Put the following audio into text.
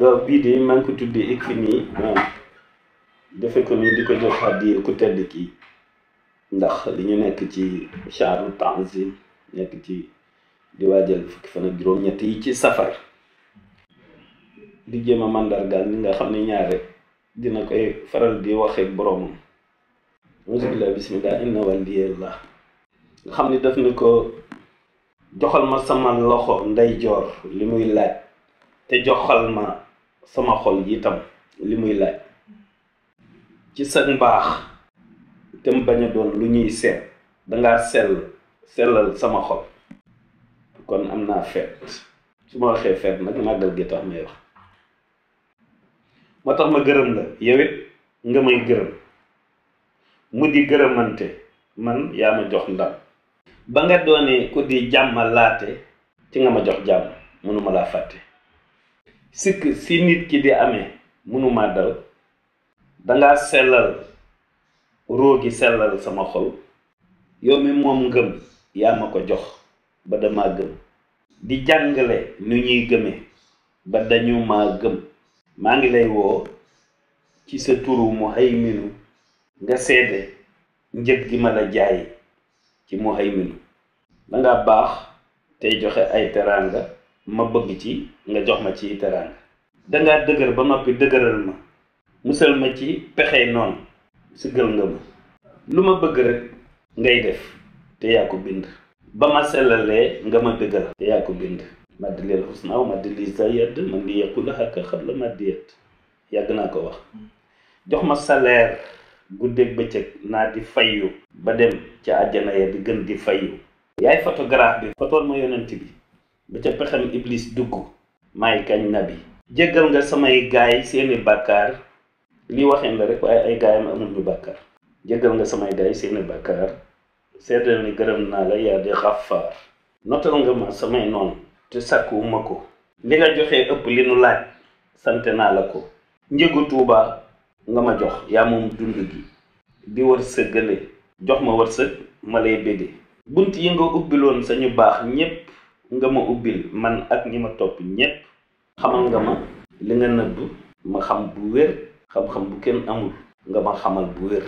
waaw bii de maa ngi ko tuddee Icfini defe ko ni di ko jox addiya ku tedd kii ndax li ñu nekk ci shahru tanzim nekk ci di waajal fukki fan ak juróom-ñett yi ci safar di jéem a màndargaal ni nga xam ne ñaare dina koy faral di waxee boroomam auzubillah bismillah inna waliyallah nga xam ni daf ni ko joxal ma sama loxo ndeyjoor li muy laaj te joxal ma sama xol yi itam li muy laaj ci sa mbaax te mu bañ a doon lu ñuy seet dangaa sellal sama xol kon am naa feet su ma waxee feet nag màggal gi tax may wax moo tax ma gërëm la yow it nga may gërëm mu di gërëmante man yaa ma jox ndam ba nga doonee ku di jàmmalaate ci nga ma jox jàmm mënuma laa fàtte sikk si nit ki di amee mënuma dal dangaa sellal róogi sellal sama xol yow mi moom ngëm yaa ma ko jox ba dama gëm di jàngale nu ñuy gëmee ba dañu maa gëm maa ngi lay woo ci sa turu Muhayminu nga seede njëg gi ma la jaay ci Muhayminu danga baax tey joxe ay teraanga ma bëgg ci nga jox ma ci teraanga dangaa dëgër ba noppi dëgëral ma musal ma ci pexey noonu siggal nga ma lu ma bëgg rek ngay def te yaa ko bind ba ma sellalee nga ma dëggal te yaa ko bind maddi lil husna wa maddi li zayad man li yaqulaha ka xabla maddiyat yàgg naa ko wax jox ma salaire guddeeg bëccëg naa di fayyu ba dem ca àjjana ya di gën di fayyu yaay photographe bi fotoon ma yonent bi ba ca pexem iblis dugg maay kañ nabi jéggal nga samay gaay seeni bàkkaar li waxeen la rek waaye ay gaayam amul ñu bàkkaar jéggal nga samay gaay seeni bàkkaar seddal ni gërëm naa la yaa di xafaar notal nga ma samay noonu te sàkkuwuma ko li nga joxee ëpp li nu laaj sante naa la ko njëgu Tuuba nga ma jox yaa moom dund gi di wërsëgale jox ma wërsëg ma lay bégge bunt yi nga ubbiloon sañu baax ñépp nga ma ubbil man ak ñi ma topp ñépp xamal nga ma li nga nëbb ma xam bu wér xam-xam bu kenn amul nga ma xamal bu wér